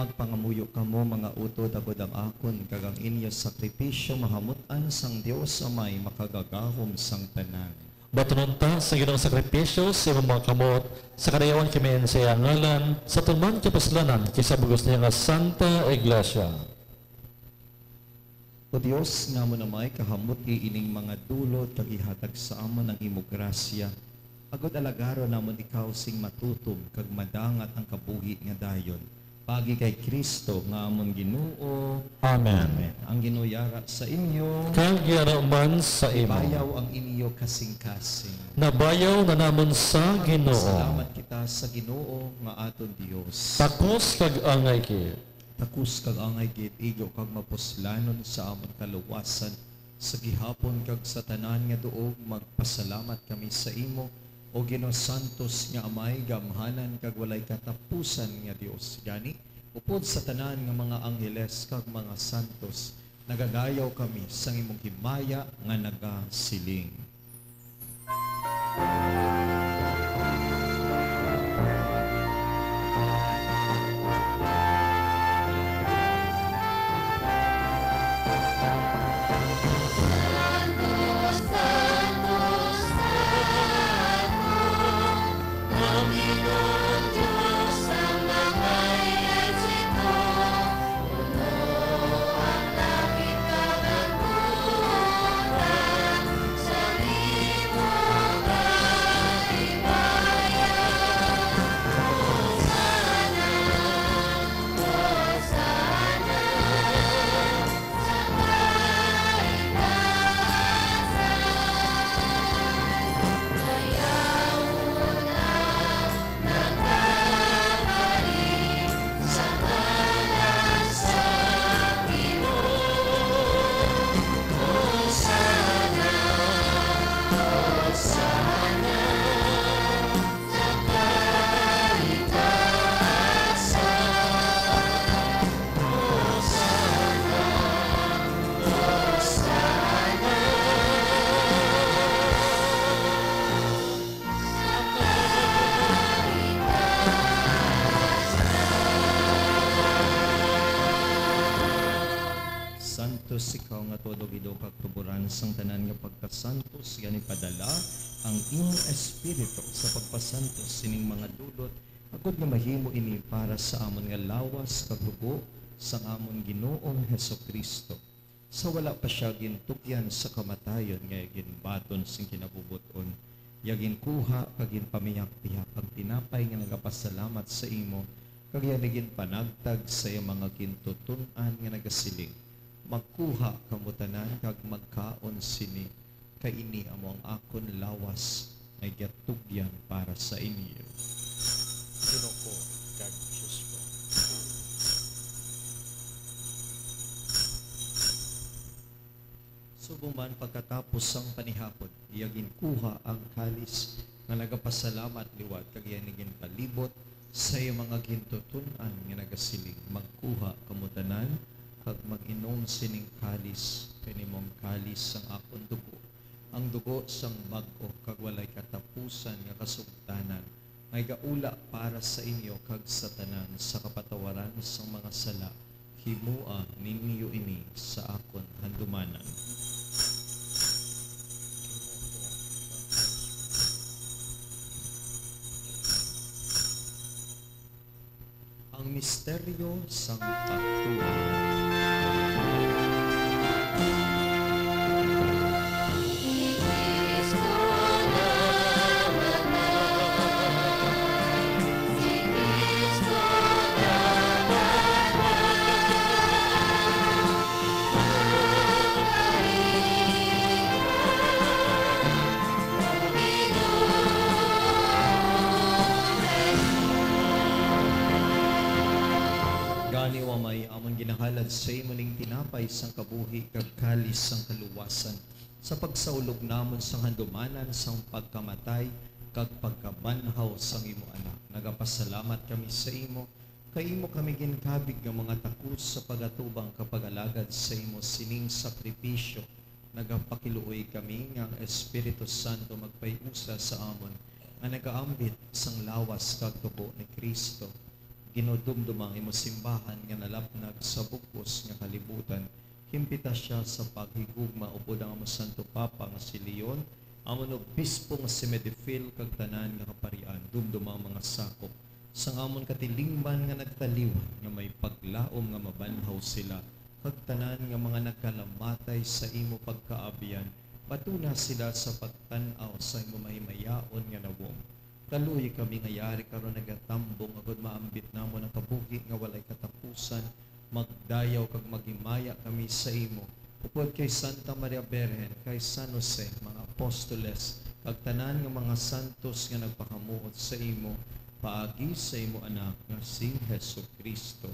Magpangamuyo kamo, mga utod, agod ang akon kag ang inyo sakripisyo mahamut-an sang Dios Amay makagagahom sang tanan. Batunon ta sa Ginoong sakripisyo sa imong mga kamot, sa kadayawan kami sa iya ngalan, sa aton man kapuslanan, kay sa bug-os niya nga Santa Iglesia. O Dios, nga amo na may kahamuti ining mga dulot kag ihatag sa amon ang imo grasya, agod alagaron namon ikaw sing matutom kag madangat ang kabuhi nga dayon, paagi kay Cristo nga amon Ginoo. Amen. Amen. Ang Ginoo yara sa inyo. Kag yara man sa imo. Ibayaw ang inyo kasing-kasing. Nabayaw na namon sa Ginoo. Salamat kita sa Ginoo nga aton Dios. Takos kag angay gid. Takos kag angay gid, igo kag mapuslanon sa amon kaluwasan, sa gihapon kag sa tanan nga duog, magpasalamat kami sa imo, O Ginoo, santos nga Amay, gamhanan kag walay katapusan nga Dios. Gani, upod sa tanan nga mga angheles kag mga santos, nagadayaw kami sang imong himaya nga nagasiling. Ikaw nga tuod ug ido kag tuboran sang tanan nga pagkasantos, gani padala ang imong Espiritu sa pagpasantos sining mga dulot, agod nga mahimo ini para sa amon nga lawas kag dugo sang amon Ginoong Jesu-Cristo. Sa wala pa sia gintugyan sa kamatayon nga ginbaton sing kinabubot-on, iya ginkuha kag ginpamihak-pihak ang tinapay nga nagapasalamat sa imo, kag iya ginpanagtag sa iya mga gintuton-an nga nagasiling, "Magkuha kamo tanan kag magkaon sini, kay ini amo ang akon lawas nga igatugyan para sa inyo." Ginoo ko kag Dios ko. Subong man pagkatapos sang panihapon, iya ginkuha ang kalis nga nagapasalamat liwat, kag iya ni ginpalibot sa iya mga gintuton-an nga nagasiling, "Magkuha kamo tanan kag mag-inom sining kalis, kay ini amo ang kalis sang akon dugo, ang dugo sang bag-o kag walay katapusan nga kasugtanan, nga igaula para sa inyo kag sa tanan sa kapatawaran sang mga sala. Himoa ninyo ini sa akon handumanan." Ang misteryo sang pagtuo. Gani, O Amay, amon ginahalad sa imo ning tinapay sang kabuhi kag kalis sang kaluwasan, sa pagsaulog namon sang handumanan sang pagkamatay kag pagkabanhaw sang imo Anak. Nagapasalamat kami sa imo, kay imo kami ginkabig nga mga takos sa pag-atubang kag pag-alagad sa imo sining sakripisyo. Nagapakiluoy kami nga ang Espiritu Santo magpahiusa sa amon nga nagaambit sang lawas kag dugo ni Cristo. Ginoo, dumduma ang imo simbahan nga nalapnag sa bug-os nga kalibutan. Himpita sia sa paghigugma, upod ang amon Santo Papa nga si Leon, amon Obispo nga si Medefil, kag tanan nga kaparian. Dumduma ang mga sakop sang amon katilingban nga nagtaliwan, nga may paglaom nga mabanhaw sila, kag tanan nga mga nagkalamatay sa imo pagkaabyan, batuna sila sa pagtan-aw sa imo mahimayaon nga nawong. Kaluoy kami nga yari karon nagatambong, agod maambit namon ang kabuhi nga walay katapusan. Magdayaw kag maghimaya kami sa imo, upod kay Santa Maria Birhen, kay San Jose, mga apostoles, kag tanan nga mga santos nga nagpakamuot sa imo, paagi sa imo Anak nga si Jesu-Cristo.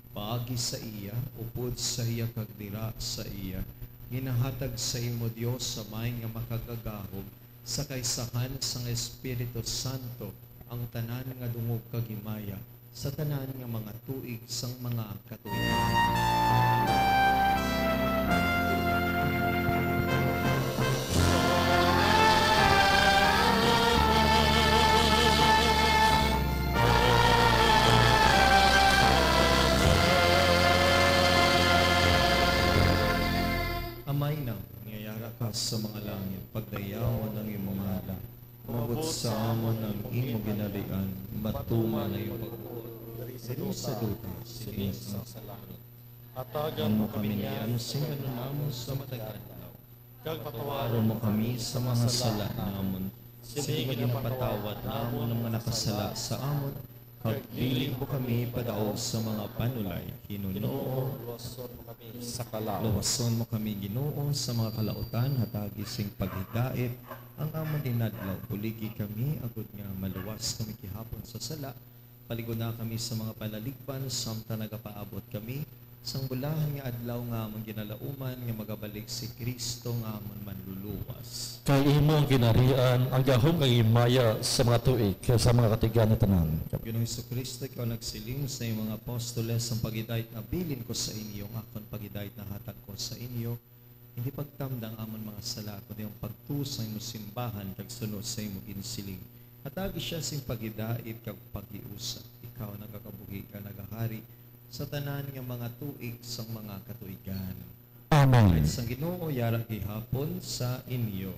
Paagi sa iya, upod sa iya, kag dira sa iya, ginahatag sa imo, Dios Amay nga Makagagahom, sa kaisahan sang Espiritu Santo, ang tanan nga dungog kag himaya sa tanan nga mga tuig sang mga katuigan. Amay namon, nga yara ka sa mga langit, pagdayawon ang imo ngalan. Umabot sa amon ang imo ginharian, matuman ang imo pagbuot, diri sa duta, sini sa langit. Hatagan mo kami niyan sing ano namon sa matag adlaw. Kag patawaron mo kami sa mga sala namon, sini nga ginapatawad namon ang mga nakasala sa amon, kag dili mo kami padaog sa mga panulay, hinunoo, luwason mo kami sa kalaut. Luwason mo kami, Ginoo, sa mga kalautan, hatagi sing paghidait ang amon inadlaw. Buligi kami, agod nga maluwas kami gihapon sa sala. Palig-una kami sa mga palaligban, samtang nagapaabot kami sang bulahan nga adlaw nga amon ginalauman, nga magabalik si Cristo nga amon Manluluwas. Kay imo ang ginharian, ang gahom, kag himaya sa mga tuig, kag sa mga katuigan nga tanan. Ginoong Jesu-Cristo, ikaw nagsiling sa imong mga apostoles, "Ang paghidait nga bilin ko sa inyo, ang akon paghidait nga hatag ko sa inyo." Hindi pagtamda ang amon mga sala, kundi ang pagtuo sa imong simbahan kag sunod sa imong ginsiling. Hatagi sia sing paghidait kag paghiusa. Ikaw nagakabuhi kag nagahari sa tanan nga mga tuig sang mga katuigan. Amen. Kahit sang Ginoo, yara gihapon sa inyo.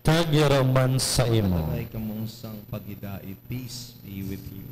Kag yara man sa imo. Matagay kamo sang paghidait. Peace be with you.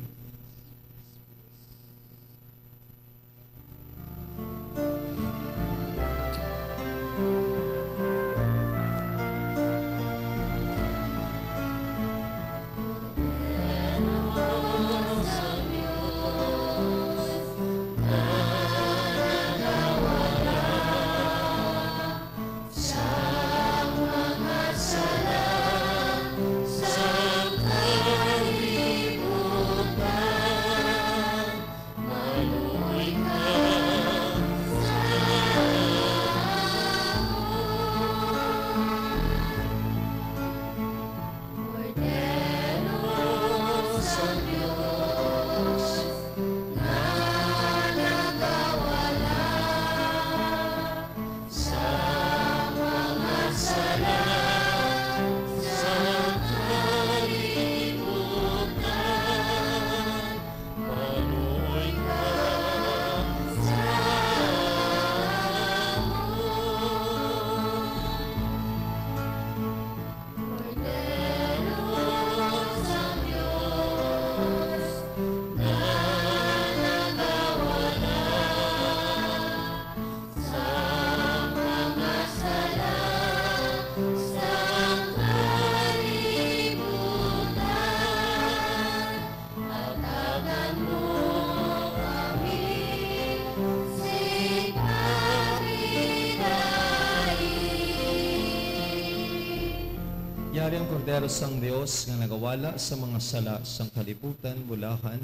Yari ang Kordero sang Dios nga nagawala sa mga sala sang kalibutan. Bulahan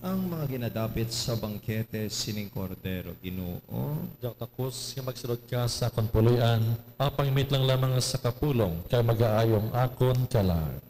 ang mga ginadapit sa bangkete sining Kordero, Ginoo. Diak takos nga magsulod ka sa akon puloy-an, apang imitlang lamang sa kapulong kay magaayo ang akon kalag.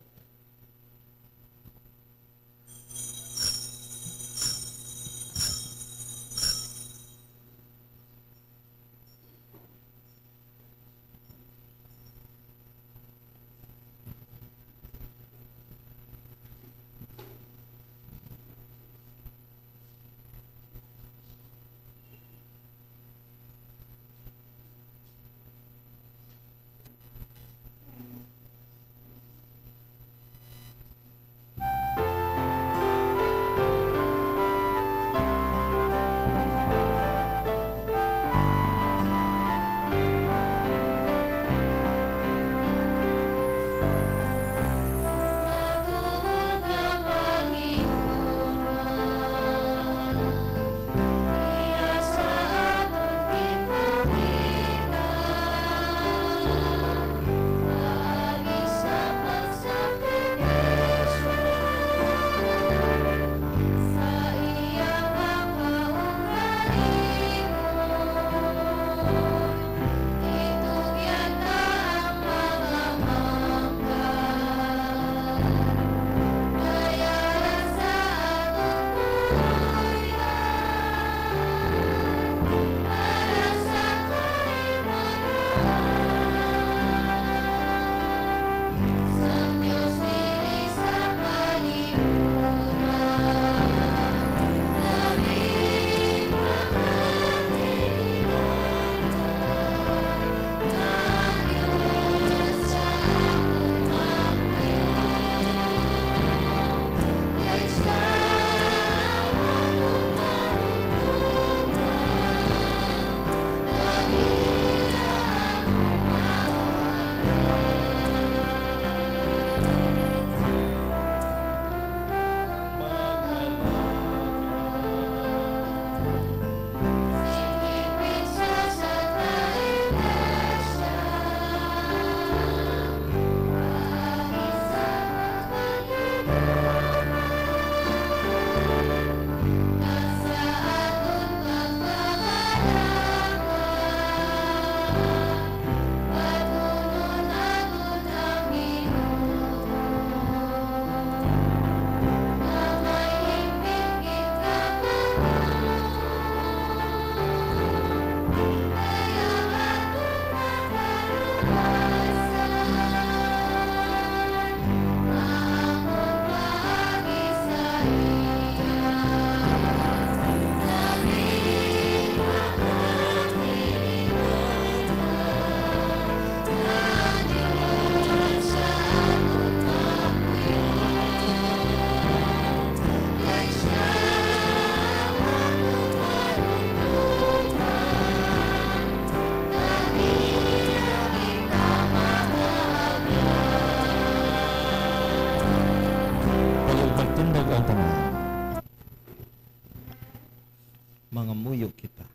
Mangamuyo kita.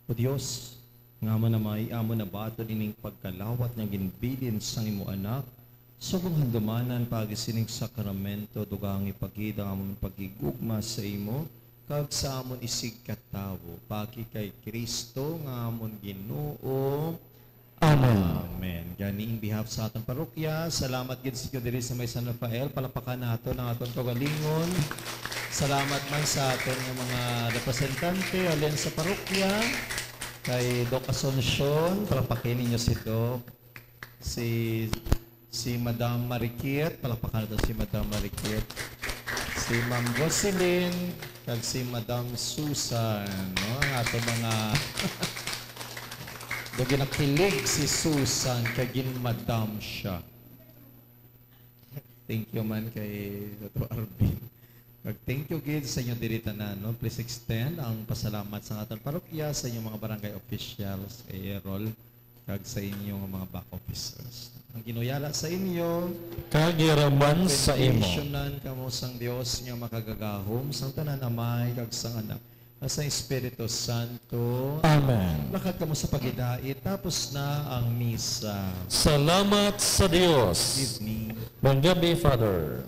O Dios, nga amo na may amo na baton ining pagkalawat nga ginbilin sang imo Anak, subong handumanan paagi sining sakramento, dugang ipakita ang amon paghigugma sa imo, kag sa amon isigkatawo, paagi kay Cristo nga amon Ginoo. Amen. Amen. Gani, in behalf sa aton parokya, salamat gid sa inyo diri sa may San Rafael. Palapakan naton ang aton kaugalingon. Salamat man sa aton nga mga representante halin sa parokya. Kay Doc Asuncion, palapaki ninyo si Doc. Si, si Madam Marikit, palapakan naton si Madam Marikit. Si Ma'am Jocelyn, kag si Madam Susan, no? Ang ato mga do ginakilig si Susan kay gin-madam siya. Thank you man kay Doctor Arvin. Kag thank you gid sa inyo diri tanan, no? Please extend ang pasalamat sa aton parokya, sa inyong mga barangay officials, kay Errol, kag sa inyong mga back officers. Ang Ginoo yara sa inyo. Kag yara man sa imo. Bendisyunan kamo sang Dios nga makagagahom, sang tanan, Amay, kag sang Anak, kag sang Espiritu Santo. Amen. Lakat kamo sa paghidait, tapos na ang misa. Salamat sa Dios. Good evening. Maayong gab-i, Father.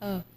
Ah.